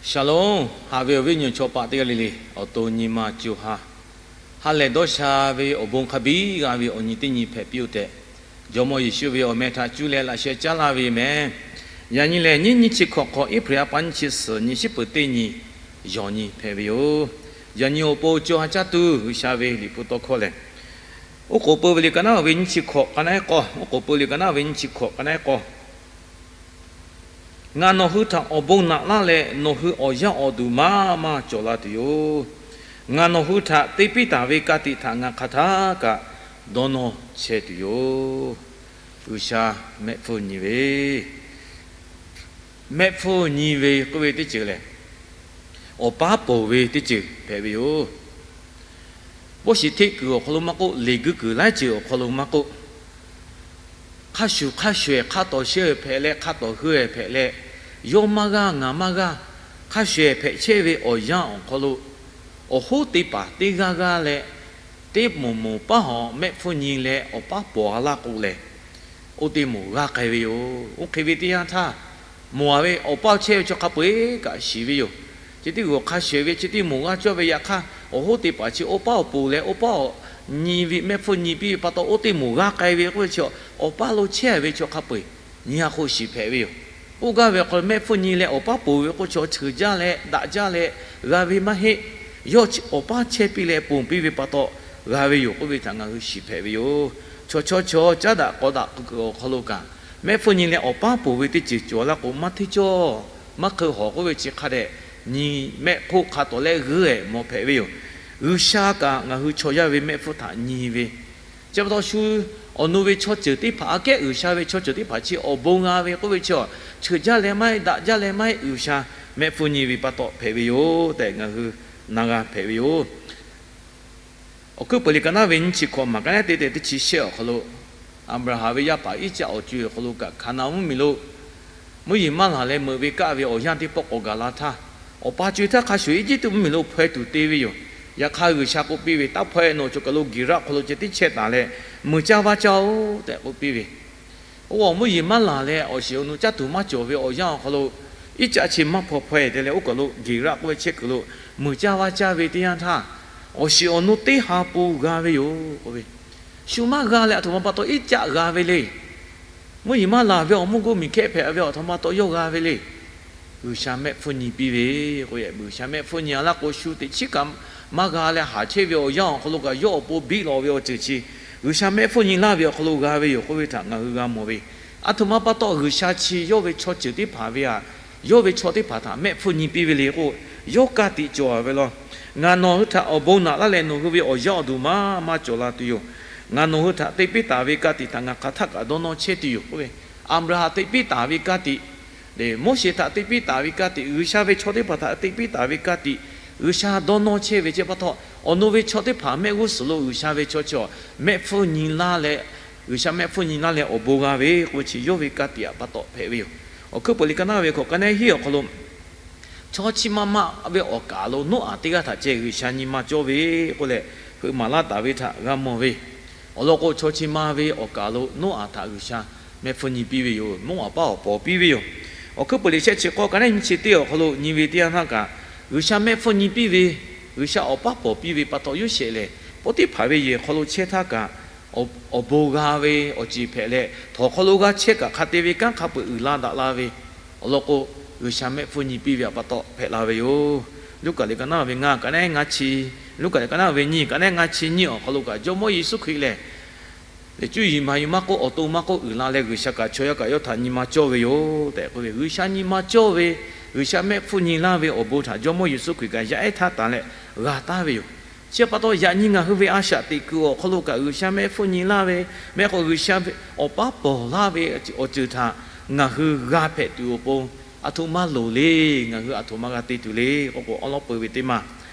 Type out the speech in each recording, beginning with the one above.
Shalom, haꞈ ve awˬ viˉ awˬ nyi chaw paˍ teˇ g'aˇ le le, awˬ to nyi ma co ha, ha lehˬ dawˇ sha ve awˬ bon hk'a biˇ g'a ve awˬ nyi teˇ nyi hpehꞈ piˇ-oˆ tehꞈ, Jawˇmawˇ Yeˍsuˆ ve awˬ meh htaꞈ cuˇ leh laꞈ sheh caˉ laˇ ve yoˬ meh. Yaꞈ nyi lehˬ, nyiˇ nyiˇ chi hkawꞈ hk'awꞈ, April ha pa nyiˇ chi suhˍ nyi, shiˉ peuˬ teˇ nyi, yawˬ nyi hpehꞈ ve yoˬ. Yaꞈ nyi awˬ pon co ha caˇ tuˬ G'uiˬsha ve Liꞈ hpu tawˇ hkawˇ lehˬ, oˉ k'oˍ pui ve liꞈ ka naˉ ve nyiˇ chi hkawꞈ ka naˉ k'awˇ, oˉ k'oˍ pui ve liꞈ ka naˉ ve nyiˇ chi hkawꞈ ka naˉ k'awˇ, Ngaˬ nawˬ hui htaꞈ awˬ bon naꞈ laˇ leh, nawˬ hui awˬ yaˇ awˬ duˬ maˇ maˇ cawˬ la tuˬ yoˬ. Ngaˬ nawˬ hui htaꞈ te piˇ taˍ ve ka tiꞈ htaꞈ ngaˬ hk'aˬ htaˇ kaꞈ dawˇ nawˇ chehˇ tuˬ yoˬ. G'uiˬsha mehˆ hpfuhˇ nyi ve, mehˆ hpfuhˇ nyi ve k'oˆ ve teˇ ceuˬ lehˬ, awˬ paˉ ponˬ ve teˇ ceuˬ hpehꞈ ve yoˬ. Boˇ shiˍ hteˆ kuiˬ awˬ hk'aw lo maˇ k'oˆ, leˬ guiˇ kuiˬ laiˉ ceuˬ awˬ hk'aw lo maˇ k'oˆ, hk'a shuˍ hk'a shuˍ-ehˍ hk'a tawˍ shehˇ-ehˍ hpehꞈ leh, hk'a tawˍ hui-ehˍ hpehꞈ leh, yawˇ maˇ g'aˇ ngaˬ maˇ g'aˇ, hk'a shuˍ-ehˍ hpehꞈ chehˇ ve awˬ yanˇ awˬ hk'aw lo, awˬ hoˉ teˇ paˍ teˇ g'aˇ g'aˇ leh, teˇ moˍ moˍ paˉ hawꞈ mehˆ hpfuhˇ nyi leh awˬ paˉ ponˬ a laˇ k'o lehˬ, oˇ teˇ moˍ g'aˇ k'ai ve yoˬ. Oˇ hk'e ve teˇ yanˇ htaˇ, moˍ a ve awˬ paˇ chehˇ ve chaw hk'a peu-eˬ kaꞈ shiˍ ve yoˬ. Chi teˇ g'uiˬ hk'a shuˍ ve chi teˇ moˍ g'aˇ cawˇ ve yaꞈ hk'aˇ, awˬ hoˉ teˇ paˍ chi oˇ paˉ awˬ ponˬ leh oˇ paˉ awˬ nyi ve mehˆ hpfuhˇ nyi piˇ ve pa taw, oˇ teˇ moˍ g'aˇ k'ai ve k'oˆ ve chi, awˬ paˇ lo chehˇ ve chaw hk'a peu-eˬ nyi a hk'oˆ shiˍ hpehꞈ ve yoˬ. K'oˆ gaˇ ve awˬ hk'aw lo mehˆ hpfuhˇ nyi leh awˬ paˉ ponˬ ve k'oˆ chi cheuˬ jaˇ leh daꞈ jaˇ leh g'a ve maˇ heˆ. Yawˇ awˬ paˉ chehˇ piˇ leh ponˬ piˇ ve pa taw g'a ve yoˬ k'oˆ ve htaꞈ ngaˬ hui shiˍ hpehꞈ ve yoˬ. Chaw chaw chaw caˉ daꞈ k'aw daꞈ k'o kuiˬ awˬ hk'aw lo kaꞈ, mehˆ hpfuhˇ nyi leh awˬ paˉ ponˬ ve teˇ ceuˬ cawˬ laˇ k'o, maˇ hteˇ cawˇ, maˇ hk'eun hawˬ k'oˆ ve chi hk'a dehꞈ nyi mehˆ hk'oˆ hk'a tawˍ leh g'uiˇ-ehˍ mawˬ hpehꞈ ve yoˬ. G'uiˬsha kaꞈ ngaˬ hui chaw yaˇ ve mehˆ hpfuhˇ htaꞈ nyi ve, chi pa taw shu awˬ nu ve chaw ceuˬ teˇ hpaˍ aꞈ kehˉ G'uiˬsha ve chaw ceuˬ teˇ hpaˍ chi awˬ bon g'a ve k'oˆ ve chi, cheuˬ jaˇ leh maˇ heˆ, daꞈ jaˇ leh maˇ heˆ, G'uiˬsha mehˆ hpfuhˇ nyi ve pa taw hpehꞈ ve yoˬ tehꞈ ngaˬ hui na g'a hpehꞈ ve yoˬ. Awˬ hkuiˉ peuˬ liꞈ ka naˉ ve nyiˇ chi hkawꞈ maˬ ka naˉ te tehꞈ teˇ chi shehˆ awˬ hk'aw lo, Aˍbraˍhanˍ ve yaˇ paˍ Iˉcaˆ awˬ co-e awˬ hk'aw lo kaꞈ, Hkaˍnanˍ mvuhˇmiˬ lo mvuhˇ yeˬ maˇ laˬ leh meuꞈ ve kaˆ ve awˬ yanˇ teˇ pawˆ k'awꞈ gaˬ la htaˇ, awˬ pa co-e htaˇ hk'a shuˍ Eˇjiˇtuꞈ mvuhˇmiˬ lo hpaw-e tuˬ te ve yoˬ. Yaꞈ hk'aˇ G'uiˬsha k'oˆ piˇ ve, Taˇ hpaw-e, nawˬ cawˬ kaˬ lo Geˍraˆ hk'aw lo ceh tiˉ chehˇ taˍ leh, mui caˇ vaˇ caˇ-oˆ tehꞈ k'oˆ piˇ ve. Oˇ awˬ mvuhˇ yeˬ maˇ laˬ leh awˬ shiˍ awˬ nu caˇ tuˬ maˇ cawˬ ve awˬ yanˇ awˬ hk'aw lo, Iˉcaˆ chi maˇ hpaw hpaw-e te leh, oˇ kaˬ lo Geˍraˆ k'oˆ ve chehˇ kuiˬ lo mui caˇ vaˇ caˇ ve teˇ yanˇ htaˇ, awˬ shiˍ awˬ nu teˇ ha pon g'a ve yoˬ k'oˆ ve. Shu maˇ g'a leh aˬ htoꞈ ma pa taw Iˉcaˆ g'a ve le. Mvuhˇ yeˬ maˇ laˬ ve awˬ mvuhˇ g'uˇ miˬ hkehˇ hpehꞈ ve aˬ htoꞈ ma pa taw yawˇ g'a ve le. G'uiˬsha mehˆ hpfuhˇ nyi piˇ ve k'o, G'uiˬsha mehˆ hpfuhˇ nyi a laˇ k'o, shu teꞈ chiˉ kaꞈ maˇ g'a leh haˍ chehˇ ve awˬ yanˇ awˬ hk'aw lo kaꞈ yawˇ awˬ pon biˇ lawˬ ve awˬ ceuˬ chi, G'uiˬsha mehˆ hpfuhˇ nyi laˇ ve awˬ hk'aw lo g'a ve yoˬ k'oˆ ve htaꞈ ngaˬ hui g'a mawˬ ve. Aˬ htoꞈ ma pa taw G'uiˬsha chi yawˇ ve chaw ceuˬ teˇ hpaˍ ve aꞈ, yawˇ ve chaw teˇ hpaˍ htaꞈ mehˆ hpfuhˇ nyi piˇ ve le k'o, yawˇ ka tiꞈ cawˬ ve law. Ngaˬ nawˬ hui htaꞈ awˬ bon naꞈ laˇ leh, nawˬ hui ve awˬ yaˇ awˬ duˬ maˇ maˇ cawˬ la tuˬ yoˬ. Ngaˬ nawˬ hui htaꞈ te piˇ taˍ ve ka tiꞈ htaꞈ ngaˬ hk'aˬ htaˇ kaꞈ dawˇ nawˇ chehˇ tuˬ yoˬ k'oˆ ve. Aˍbraˍhanˍ te piˇ taˍ ve ka tiꞈ, Moˉseˍ htaꞈ te piˇ taˍ ve ka tiꞈ, G'uiˬsha ve chaw teˇ hpaˍ htaꞈ te piˇ taˍ ve ka tiꞈ, G'uiˬsha dawˇ nawˇ chehˇ ve chi pa taw, awˬ nu ve chaw teˇ hpaˍ mehˆ g'uˇ suhˍ lo G'uiˬsha ve chaw chi mehˆ hpfuhˇ nyi laˇ leh, G'uiˬsha mehˆ hpfuhˇ nyi laˇ leh awˬ bon g'a ve k'o, chi yawˇ ve ka tiꞈ aꞈ pa taw hpehꞈ ve yoˬ. Awˬ hkuiˉ peuˬ liꞈ ka naˉ ve hkawꞈ ka naˉ hiˉ awˬ hk'aw lo, chaw chi ma ma ve awˬ kaˍ lo Noˉaꞈ teˇ g'aˇ htaꞈ ceh G'uiˬsha nyi ma cawˇ ve k'oˆ leh, hpeuꞈ maˍ laˇ taˍ ve htaꞈ g'a mawˬ ve. Awˬ lawn k'o, chaw chi ma ve awˬ kaˍ lo Noˉaꞈ htaꞈ G'uiˬsha mehˆ hpfuhˇ nyi piˇ ve yoˬ. Noˉaꞈ paˉ awˬ paw piˇ ve yoˬ. Awˬ hkuiˉ peuˬ liꞈ shehˆ chi k'awˇ ka naˉ nyi chi teˇ awˬ hk'aw lo nyi ve teˇ yanˇ htaˇ kaꞈ, G'uiˬsha mehˆ hpfuhˇ nyi piˇ ve, G'uiˬsha awˬ paˉ paw piˇ ve pa taw, Yoˇsehꞈ lehˬ Poˉtiˉhpaˍ ve yehˬ hk'aw lo chehˇ htaˇ kaꞈ, awˬ bon g'a ve awˬ ceˬ hpehꞈ leh, htawnˍ hk'aw lo g'aˇ chehˇ kaꞈ hk'a te ve kanˉ hk'a peu-eˬ uiˍ la daꞈ la ve. Awˬ lawn k'o, G'uiˬsha mehˆ hpfuhˇ nyi piˇ ve aꞈ pa taw hpehꞈ la ve yoˬ. Luˉkaꞈ liꞈ ka naˉ ve ngaˇ ka naˉ ngaˇ chi, Luˉkaꞈ liꞈ ka naˉ ve nyiˇ ka naˉ ngaˇ chi nyiˇ awˬ hk'aw lo kaꞈ, Jawˇmawˇ Yeˍsuˆ Hkriꞈ lehˬ, liꞈ cuˇ yiˍ maˍ yuˬ maˇ k'oˆ, awˬ to maˇ k'oˆ, uiˍ la leh G'uiˬsha kaꞈ chaw yaˇ kaꞈ yawˇ htaꞈ nyi ma cawˇ ve yoˬ tehꞈ k'oˆ ve. G'uiˬsha nyi ma cawˇ ve, G'uiˬsha mehˆ hpfuhˇ nyi laˇ ve awˬ bon htaꞈ Jawˇmawˇ Yeˍsuˆ Hkriꞈ kaꞈ yaˇ ehˉ htaˇ tanˬ leh g'a taˍ ve yoˬ. Chi pa taw, yaꞈ nyi ngaˬ hui ve a shaꞈ teꞈ kuiˬ awˬ hk'aw lo kaꞈ G'uiˬsha mehˆ hpfuhˇ nyi laˇ ve, mehˆ k'o G'uiˬsha awˬ paˉ pawˬ laˇ ve awˬ ceuˬ htaꞈ ngaˬ hui g'a hpehꞈ tuˬ awˬ pon, aˬ htoꞈ ma loˍ le, ngaˬ hui aˬ htoꞈ ma g'a te tuˬ le k'oˆ k'o, awˉ lawˉ peu ve teˇ maˬ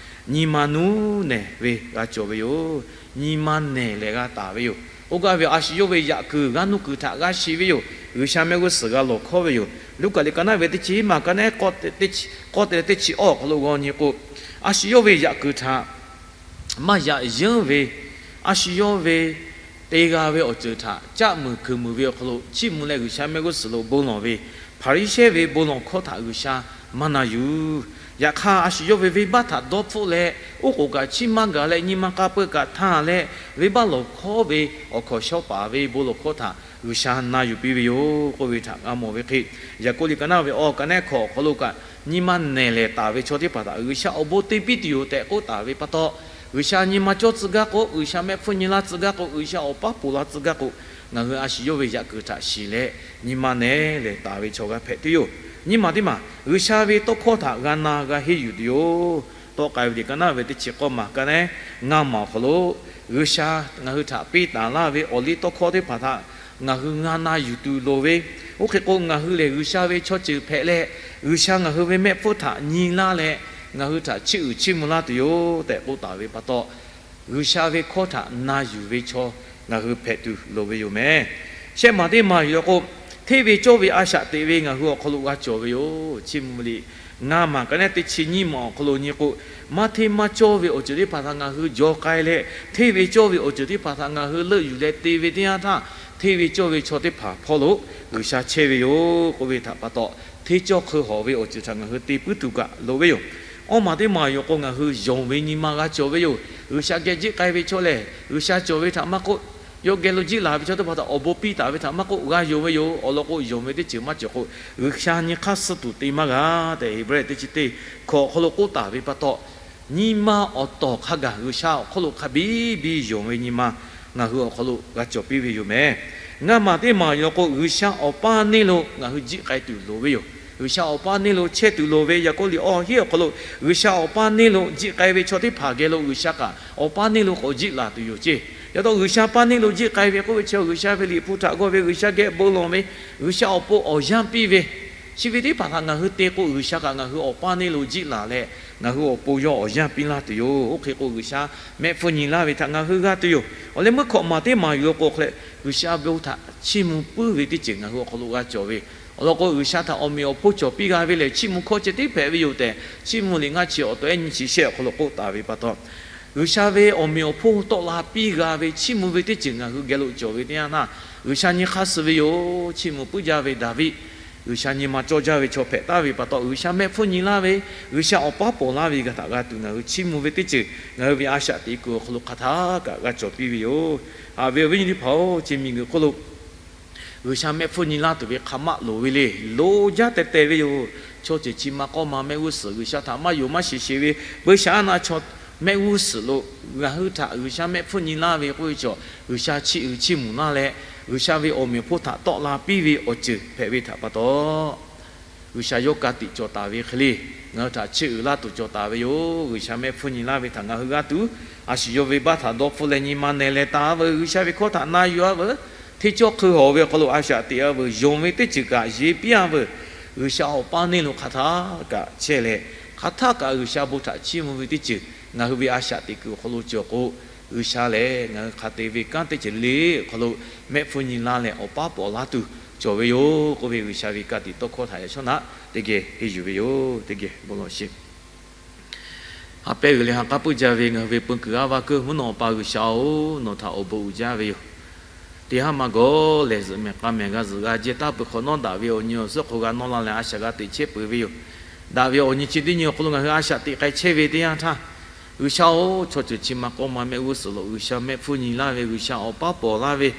nyi ma nuˇ nehˬ ve g'a cawˬ ve yoˬ. Nyi ma nehˬ leh g'a taˍ ve yoˬ. K'oˆ gaˇ ve, a shu yawˇ ve yaꞈ kuiˬ g'a nuˇ kuiˬ htaꞈ g'a shiˍ ve yoˬ. G'uiˬsha mehˆ g'uˇ suhˍ g'a lawˬ hkawˉ ve yoˬ. Luˉkaꞈ liꞈ ka naˉ ve teˇ chi maˬ ka naˉ k'awˇ te leh teˇ chi awˇ awˬ hk'aw lo g'aw nyi k'o, a shu yawˇ ve yaꞈ kuiˬ htaꞈ maˇ yaꞈ yeunˇ ve, a shu yawˇ ve te g'a ve awˬ ceuˬ htaꞈ caˆ muiˬ kuiˬ muiˬ ve awˬ hk'aw lo chiˇ mvuh leh G'uiˬsha mehˆ g'uˇ suhˍ lo bon lawˬ ve Hpaˍriˍsehˇ ve bon lawˬ hkawˇ htaꞈ G'uiˬsha maˇ na yuˬ. Yaꞈ hk'aˇ, a shu yawˇ ve venˇbaˆ htaꞈ dawˇ hpfuhˆ leh, oˉ k'oˍ kaꞈ chiˇ maˇ gaˬ leh nyi ma k'a peu kaꞈ htanˇ leh, venˇbaˆ lawˬ hkawˇ ve awˬ hkawnˍ shawˉ paˍ ve bon lawˬ hkawˇ htaꞈ G'uiˬsha na yuˬ piˇ ve yoˬ k'oˆ ve htaꞈ g'a mawˬ ve hk'e, Yaˍkoˆ liꞈ ka naˆ ve awˬ ka neˉ hkawꞈ awˬ hk'aw lo kaꞈ, nyi ma nehˬ lehˬ taˍ ve chaw teˇ hpaˍ htaꞈ G'uiˬsha awˬ bon te piˇ tuˬ yoˬ tehꞈ k'oˆ taˍ ve pa taw, G'uiˬsha nyi ma cawˇ tcuh gaˇ k'o, G'uiˬsha mehˆ hpfuhˇ nyi laˇ tcuh gaˇ k'o, G'uiˬsha awˬ paˉ ponˬ laˇ tcuh gaˇ k'o, ngaˬ hui a shu yawˇ ve yaꞈ kuiˬ htaꞈ shiˍ leh nyi ma nehˬ lehˬ taˍ ve chaw g'a hpehꞈ tuˬ yoˬ. Nyi ma teˇ maˬ G'uiˬsha ve tawˇ hkawˇ htaꞈ g'a na g'a henˇ yuˬ tuˬ yoˬ. Tawˆ k'ai ve liꞈ ka naˆ ve teˇ chi k'awˇ maˬ ka neˉ ngaˇ maˬ awˬ hk'aw lo, G'uiˬsha ngaˬ hui htaꞈ piˇ taˍ laˇ ve awˬ liˇ tawˇ hkawˇ teˇ hpaˍ htaꞈ ngaˬ hui g'a na yuˬ tuˬ loˍ ve, oˇ hk'e k'o, ngaˬ hui lehˬ G'uiˬsha ve chaw ceuˬ hpehꞈ leh, G'uiˬsha ngaˬ hui ve mehˆ hpfuhˇ htaꞈ nyi laˇ leh, ngaˬ hui htaꞈ chiˇ uiˍ chiˇ mvuh laˇ tuˬ yoˬ tehꞈ k'oˆ taˍ ve pa taw, G'uiˬsha ve hkawˇ htaꞈ na yuˬ ve chaw ngaˬ hui hpehꞈ tuˬ loˍ ve yoˬ meh. Shehˆ maˬ teˇ maˬ yoˬ k'o, hteˇ ve cawˇ ve a shaꞈ teꞈ ve ngaˬ hui awˬ hk'aw lo g'a cawˬ ve yoˬ. Chiˇ mvuh ve liꞈ ngaˇ maˬ ka neˉ teˇ chi nyiˇ maˬ awˬ hk'aw lo nyi k'o, maˇ hteˇ maˇ cawˇ ve awˬ ceuˬ teˇ hpaˍ htaꞈ ngaˬ hui jaw k'ai leh, hteˇ ve cawˇ ve awˬ ceuˬ teˇ hpaˍ htaꞈ ngaˬ hui leuˆ yuˬ leh te ve teˇ yanˇ htaˇ, hteˇ ve cawˇ ve chaw teˇ hpaˍ hpawˇ lo G'uiˬsha chehˇ ve yoˬ k'oˆ ve htaꞈ pa taw, hteˇ cawˇ hk'eun hawˍ ve awˬ ceuˬ htaꞈ ngaˬ hui te puiˉ tuˬ kaꞈ loˍ ve yoˬ. Awˇ maˬ teˇ maˬ yoˬ k'o, ngaˬ hui yonˍ ve nyi ma g'a cawˬ ve yoˬ. G'uiˬsha geh jiˆ k'ai ve chaw lehˬ, G'uiˬsha cawˬ ve htaꞈ maˇ k'oˆ, yawˇ geh lo jiˆ laˬ ve chaw teˇ hpaˍ htaꞈ awˬ bon piˇ taˍ ve htaꞈ maˇ k'oˆ, g'a yonˍ ve yoˬ. Awˬ lawn k'o, yonˍ ve teˇ ceuˬ maˇ cawˬ k'o, G'uiˬsha nyi hk'aˇ suh tuˬ te maˇ g'a tehꞈ, Heˍbrehˇ teˇ chi teˇ hkawꞈ awˬ hk'aw lo k'oˆ taˍ ve pa taw, nyi ma awˬ tawˍ hk'a gaˬ G'uiˬsha awˬ hk'aw lo hk'a biˇ biˇ yonˍ ve nyi ma ngaˬ hui awˬ hk'aw lo g'a cawˬ piˇ ve yoˬ meh. Ngaˇ maˬ teˇ maˬ yoˬ k'o, G'uiˬsha awˬ paˇ neˇ lo ngaˬ hui jiˆ k'ai tuˬ loˍ ve yoˬ. G'uiˬsha awˬ paˇ neˇ lo chehˇ tuˬ loˍ ve Yaˍkoˆ liꞈ awˇ hinˉ awˬ hk'aw lo, G'uiˬsha awˬ paˇ neˇ lo jiˆ k'ai ve chaw teˇ hpaˍ geh lo G'uiˬsha kaꞈ awˬ paˇ neˇ lo k'awꞈ jiˆ laˬ tuˬ yoˬ ceˇ. Yaꞈ taw G'uiˬsha paˇ neˇ lo jiˆ k'ai ve k'oˆ ve chi, G'uiˬsha ve Liꞈ hpu htaꞈ g'awˇ ve, G'uiˬsha geh bon lawˬ ve, G'uiˬsha awˬ pon awˬ yanˇ piˇ ve, chi ve teˇ hpaˍ htaꞈ ngaˬ hui te k'o, G'uiˬsha kaꞈ ngaˬ hui awˬ paˇ neˇ lo jiˆ laˬ leh, ngaˬ hui awˬ pon yawˇ awˬ yanˇ piˇ laˇ tuˬ yoˬ. Oˇ hk'e k'o, G'uiˬsha mehˆ hpfuhˇ nyi laˇ ve htaꞈ ngaˬ hui g'a tuˬ yoˬ. Awˬ leh meuˇ hkawꞈ maˬ teˇ maˬ yoˬ k'o, hk'a leh G'uiˬsha bon htaꞈ chiˇ mvuh puiˉ ve teˇ ceuˬ ngaˬ hui awˬ hk'aw lo g'a cawˬ ve. Awˬ lawn k'o, G'uiˬsha htaꞈ awˬ meꞈ awˬ hponˇ cawˬ piˇ g'a ve lehˬ, chiˇ mvuh hkawˇ ceh tiˉ hpehꞈ ve yoˬ tehꞈ, Chiˇ mvuh liꞈ ngaˇ chi awˬ taw ehˉ nyi chi shehˆ awˬ hk'aw lo k'oˆ taˍ ve pa taw, G'uiˬsha ve awˬ meꞈ awˬ hponˇ tawˆ la piˇ g'a ve chiˇ mvuh ve teˇ ceuˬ ngaˬ hui geh lo cawˬ ve teˇ yanˇ htaˇ, G'uiˬsha nyi hk'aˇ suh ve yoˬ. Chiˇ mvuh puiˉ jaˇ ve Daˍviˆ, G'uiˬsha nyi ma cawˇ jaˇ ve chaw hpehꞈ taˍ ve pa taw, G'uiˬsha mehˆ hpfuhˇ nyi laˇ ve, G'uiˬsha awˬ paˉ pawˍ laˇ ve g'a htaꞈ g'a tuˬ ngaˬ hui chiˇ mvuh ve teˇ ceuˬ ngaˬ hui ve a shaꞈ teꞈ kuiˬ awˬ hk'aw lo hk'aˬ htaˇ kaꞈ g'a cawˬ piˇ ve yoˬ. Haꞈ ve awˬ viˉ nyi teˇ hpaˍ-oˬ, chi miˬguiˬ hk'oˆ lo G'uiˬsha mehˆ hpfuhˇ nyi laˇ tuˬ ve hk'aˬ maˆ loˍ ve le. Loˍ jaˇ teh teh ve yoˬ. Chaw ceuˬ chi ma k'awˇ ma mehˆ g'uˇ suhˍ G'uiˬsha htaꞈ maˇ yonˍ maˇ shiˍ sheˍ ve, peu shaˍ aˉ na chaw mehˆ g'uˇ suhˍ lo ngaˬ hui htaꞈ G'uiˬsha mehˆ hpfuhˇ nyi laˇ ve k'oˆ ve chaw, G'uiˬsha chiˇ uiˍ chiˇ mvuh laˇ leh, G'uiˬsha ve awˬ meꞈ awˬ hponˇ htaꞈ tawˆ la piˇ ve awˬ ceuˬ hpehꞈ ve htaꞈ pa taw, G'uiˬsha yawˇ ka tiꞈ cawˬ taˍ ve hk'e le, ngaˬ hui htaꞈ chiˇ uiˍ laˇ tuˬ cawˬ taˍ ve yoˬ. G'uiˬsha mehˆ hpfuhˇ nyi laˇ ve htaꞈ ngaˬ hui g'a tuˬ, a shu yawˇ ve baˆ htaꞈ dawˇ hpfuhˇ leh nyi ma nehˬ leh taˍ-a veuˬ, G'uiˬsha ve hkawˇ htaꞈ na yuˬ-a veuˬ, hteˇ cawˇ hk'eun hawˍ ve awˬ hk'aw lo a shaꞈ teꞈ-a veuˬ, yonˍ ve teˇ ceuˬ kaꞈ yeˬ piˇ-a veuˬ, G'uiˬsha awˬ paˇ neˇ lo hk'aˬ htaˇ kaꞈ chehˇ leh, hk'aˬ htaˇ kaꞈ G'uiˬsha bon htaꞈ chiˇ mvuh ve teˇ ceuˬ ngaˬ hui ve a shaꞈ teꞈ kuiˬ awˬ hk'aw lo cawˬ k'o, G'uiˬsha lehˬ ngaˬ hui hk'a te ve kanˉ teˇ ceuˬ le awˬ hk'aw lo mehˆ hpfuhˇ nyi laˇ leh awˬ paˉ pawˍ laˇ tuˬ cawˬ ve yoˬ k'oˆ ve G'uiˬsha ve ka tiꞈ tawˇ hkawˇ htaꞈ yaꞈ shawˉ naꞈ teˇ geh henˇ yuˬ ve yoˬ. Teˇ geh bon lawˬ sheˍ. Ha pehˇ g'uiˬ leh ha k'aˉ puiˉ jaˇ ve ngaˬ hui ve peu kuiˬ g'aˇ va keuˇ mvuhˇ naw awˬ pa G'uiˬsha-oˬ, nawˬ htaꞈ awˬ bon uiˍ jaˇ ve yoˬ. Teˇ haˉ maˇ gawˬ lehˬ, zuhꞈ mehˍ k'a mehˍ g'a zuhꞈ g'a jehˇ taˍ peuˬ hk'awꞈ nawˉ daꞈ ve awˬ nyi awˬ suhˉ hk'aw g'a nawˇ la leh a shaꞈ g'a teꞈ chehˇ peuˬ ve yoˬ. Daꞈ ve awˬ nyi chi teˇ nyi awˬ hk'aw lo ngaˬ hui a shaꞈ teꞈ k'ai chehˇ ve teˇ yanˇ htaˇ, G'uiˬsha-oˬ, chaw ceuˬ chi ma k'awˇ ma mehˆ g'uˇ suhˍ lo G'uiˬsha mehˆ hpfuhˇ nyi laˇ ve, G'uiˬsha awˬ paˉ pawˍ laˇ ve,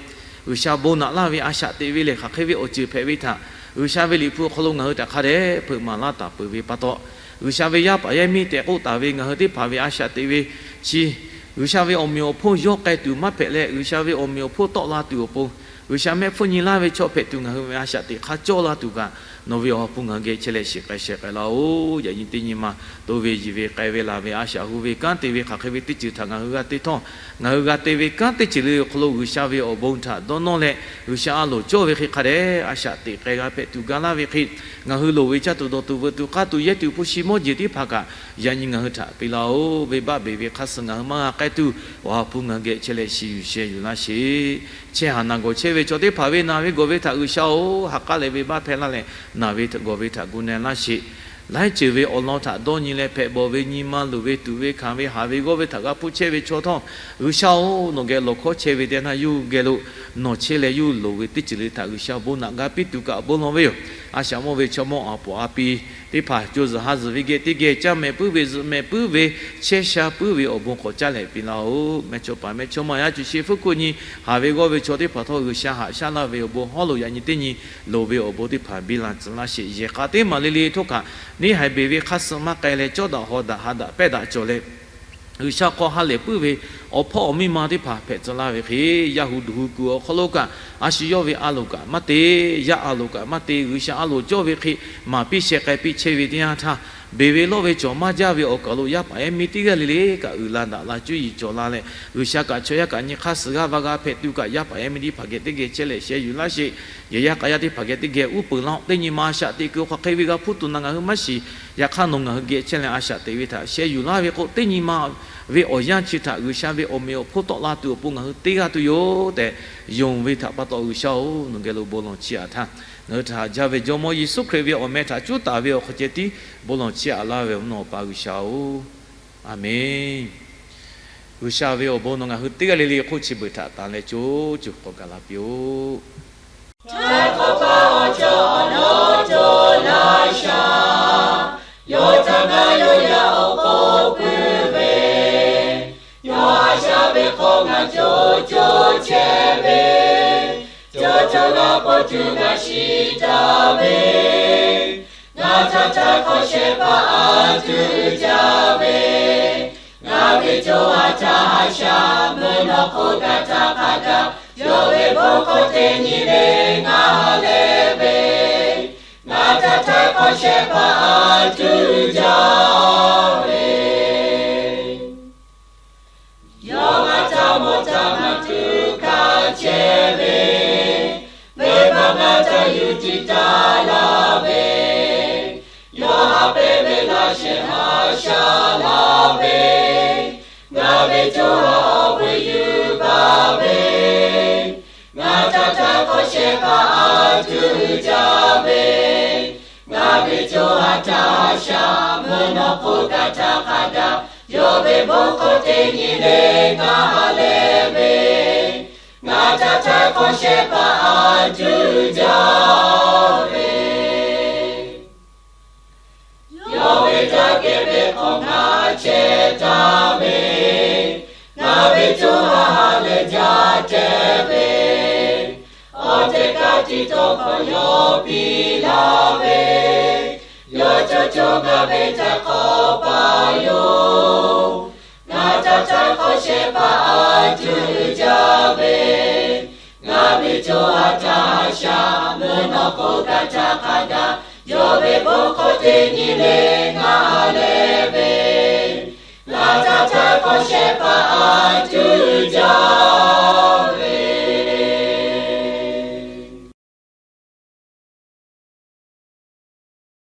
G'uiˬsha bon naꞈ laˇ ve a shaꞈ teꞈ ve lehˬ, hk'aˬ hk'e ve awˬ ceuˬ hpehꞈ ve htaꞈ G'uiˬsha ve Liꞈ hpu awˬ hk'aw lo ngaˬ hui htaꞈ hk'a dehꞈ hpeuꞈ maˍ laˇ taˍ peuˬ ve pa taw, G'uiˬsha ve yaˇ paˍ yaˇ miˇ tehꞈ k'oˆ taˍ ve ngaˬ hui teˇ hpaˍ ve a shaꞈ teꞈ ve chi, G'uiˬsha ve awˬ meꞈ awˬ hponˇ yawˇ k'ai tuˬ maˇ hpehꞈ leh, G'uiˬsha ve awˬ meꞈ awˬ hponˇ tawˆ la tuˬ awˬ pon, G'uiˬsha mehˆ hpfuhˇ nyi laˇ ve chaw hpehꞈ tuˬ ngaˬ hui ve a shaꞈ teꞈ hk'a cawˇ la tuˬ kaꞈ, nawˬ ve awˬ ha hpu ngaˬ hui geh chehˇ leh shiˍ k'ai sheh k'ai laˇ-oˬ. Yaꞈ nyi teˇ nyi ma to ve yiˬ ve k'ai ve laˬ ve a shaꞈ hu ve kanˉ te ve hk'aˬ hk'e ve teˇ ceuˬ htaꞈ ngaˬ hui g'a te htawˇ, ngaˬ hui g'a te ve kanˉ teˇ ceuˬ le awˬ hk'aw lo G'uiˬsha ve awˬ bon htaꞈ dawˇ nawˇ leh, G'uiˬsha a loˍ cawˇ ve hk'e hk'a dehꞈ a shaꞈ teꞈ k'ai g'a hpehꞈ tuˬ ga laˇ ve hk'e, ngaˬ hui loˍ ve caˇ tuˬ dawˬ tuˬ veuꞈ tuˬ k'aˇ tuˬ yehˇ tuˬ hpu shi mawˇ jeˬ teˇ hpaˍ kaꞈ, yaꞈ nyi ngaˬ hui htaꞈ piˇ laˇ-oˬ. Venˇbaˆ beˬ ve hk'a suh ngaˬ hui maˇ g'a k'ai tuˬ, awˬ ha hpu ngaˬ hui geh chehˇ leh shiˍ yuˬ sheh yuˬ laˇ sheˍ. Chehˇ haˍ naˬ gawˬ chehˇ ve chaw teˇ hpaˍ ve naˬ ve gawˬ ve htaꞈ G'uiˬsha-oˬ, ha k'aˉ leh venˇbaˆ hpehˇ laˇ leh, naˬ ve gawˬ ve htaꞈ gu na laˇ sheˍ. laiˉ ceuˬ ve awˬ lawn htaꞈ dawˇ nyi leh hpehꞈ bawˬ ve nyi ma luˬ ve tuˬ ve hkanˍ ve haˍ ve g'awˇ ve htaꞈ g'a hpuˇ chehˇ ve chaw htawˇ, G'uiˬsha-oˬ, nawˬ geh lawˬ hkawˇ chehˇ ve teˇ yanˇ yawˇ hui geh lo nawˬ chehˇ leh yawˇ hui loˍ ve teˇ ceuˬ le htaꞈ G'uiˬsha bon naꞈ ga piˇ tuˬ kaꞈ bon lawˬ ve yoˬ. A shaꞈ mawˇ ve chaw mawˇ aˬ poꞈ a pi teˇ hpaˍ co zuhˬ ha zuhˬ ve geh teˇ geh caˇ mehˍ puiˉ ve zuhꞈ mehˍ puiˉ ve chehˇ sha puiˉ ve awˬ bon k'awꞈ caˇ leh piˇ laˇ-oˬ. Mehˇchawˇ paˍ mehˇchawˇma yaˇ cuˬ sheˍ hpfuhˇ hkuˆ nyi haˍ ve g'awˇ ve chaw teˇ hpaˍ htawˇ G'uiˬsha haꞈ shaˉ laˇ ve awˬ bon hawˉ lo yaꞈ nyi teˇ nyi loˍ ve awˬ bon teˇ hpaˍ biˇ la tcuh laˇ sheˍ. Yehˬ k'a teˇ maˬ le le htawˇ kaꞈ neˇ haiˬ beˬ ve hk'aˇ suh maˇ k'ai leh cawˇ daꞈ haw daꞈ ha daꞈ pehˇ daꞈ cawˬ leh G'uiˬsha hk'aw ha lehˬ puiˉ ve awˬ hpawˇ awˬ miˇ ma teˇ hpaˍ hpehꞈ tcuh laˇ ve hk'e, yaˇ hu duˬ hu kuiˬ awˬ hk'aw lo kaꞈ a shu yawˇ ve a loˍ kaꞈ maˇ te, yaˇ a loˍ kaꞈ maˇ te, G'uiˬsha a loˍ cawˇ ve hk'e maˍ piˇ sheh k'ai piˇ chehˇ ve teˇ yanˇ htaˇ, beˬ ve lawˇ ve cawˬ maˇ jaˇ ve awˬ kaˍ lo yaˇ paˍ yaˇ miˇ teˇ g'aˇ le le kaꞈ uiˍ la daꞈ la cuˇ yiˍ cawˬ la leh, G'uiˬsha kaꞈ chaw yaˇ kaꞈ nyi hk'aˇ suh g'aˇ va g'a hpehꞈ tuˬ kaꞈ yaˇ paˍ yaˇ miˇ teˇ hpaˍ geh teˇ geh chehˇ leh sheh yuˬ laˇ sheˍ. Yehˬ yaˇ k'a yaˇ teˇ hpaˍ geh teˇ geh uˉ peunˍ laˇ-oˆ. Teˇ nyi ma a shaꞈ teꞈ kuiˬ hk'aˬ hk'e ve g'a hpuˇ tuˬ na ngaˬ hui maˇ shiˍ. Yaꞈ hk'aˇ nawˬ ngaˬ hui geh chehˇ leh a shaꞈ teꞈ ve htaꞈ sheh yuˬ laˇ ve k'o, teˇ nyi ma ve awˬ yanˇ chi htaꞈ G'uiˬsha ve awˬ meꞈ awˬ hponˇ tawˆ la tuˬ awˬ pon ngaˬ hui teˇ g'aˇ tuˬ yoˬ tehꞈ yonˍ ve htaꞈ pa taw, G'uiˬsha-oˬ, nawˬ geh lo bon lawˬ chiˇ aꞈ htaˇ, ngaˬ hui htaꞈ haꞈ jaˇ ve Jawˇmawˇ Yeˍsuˆ Hkriꞈ ve awˬ meh htaꞈ cuˉ taˍ ve awˬ hk'aw ceh tiˉ bon lawˬ chiˇ aꞈ laˇ ve awˬ mvuhˇ naw Awˬ pa G'uiˬsha-oˬ, Aˍmenˍ. G'uiˬsha ve awˬ bon nawˬ ngaˬ hui teˇ g'aˇ le le hk'oˆ chi beuꞈ htaꞈ tanˬ leh co co k'awꞈ gaˬ la piˇ-oˆ. Htaˇ k'awꞈ pa awˬ cawˬ awˬ lawn cawˬ laˇ shaˍ. Yawˇ htaꞈ ngaˬ yawˇ yaˇ awˬ hk'oˆ puiˉ ve, yawˇ a shaꞈ ve hk'aw ngaˬ co co chehˇ ve, co co g'a k'oˆ tuˬ g'a shiˍ taˍ ve, ngaˬ htaꞈ htaˇ hk'awꞈ shehˍ hpaˇ a tuˬ jaˇ ve, ngaˬ ve co ha htaꞈ haꞈ shaꞈ mvuhˇ naw hk'oˆ kaꞈ htaꞈ hk'a gaˬ, yawˇ ve bon hkawˇ teˇ nyi le ngaˬ ha lehˬ ve, ngaˬ htaꞈ htaˇ hk'awꞈ shehˍ hpaˇ a tuˬ jaˇ ve, yawˇ ngaˬ htaꞈ mawˬ htaꞈ ngaˬ tuˬ hkanˍ chehˇ ve, venˇbaˆ ngaˬ htaꞈ yuˬ tiˉ taˍ laˇ ve, yawˇ haꞈ pehnˇ ve laꞈ shehˍ haꞈ shaˉ laˇ ve, ngaˬ ve co ha awˬ vuiˬ yuˬ baˬ ve, ngaˬ htaꞈ htaˇ hk'awꞈ shehˍ hpaˇ a tuˬ jaˇ ve, ngaˬ ve co ha htaꞈ haꞈ shaꞈ mvuhˇ naw hk'oˆ kaꞈ htaꞈ hk'a gaˬ, yawˇ ve bon hkawˇ teˇ nyi le ngaˬ ha lehˬ ve, ngaˬ htaꞈ htaˇ hk'awꞈ shehˍ hpaˇ a tuˬ jaˇ ve, yawˇ ve daꞈ kehˬ ve hk'awꞈ ngaˬ chehˇ taˍ ve, ngaˬ ve co ha ha lehˬ jaˇ chehˇ ve, awˬ tehˬ ka tiꞈ tawˇ hkawꞈ yawˇ piˇ laˇ ve, yawˇ co co ngaˬ ve htaꞈ hk'awꞈ paˇ yoˬ. Ngaˬ htaꞈ htaˇ hk'awꞈ shehˍ hpaˇ a tuˬ jaˇ ve, ngaˬ ve co ha htaꞈ haꞈ shaꞈ mvuhˇ naw hk'oˆ kaꞈ htaꞈ hk'a gaˬ, yawˇ ve bon hkawˇ teˇ nyi le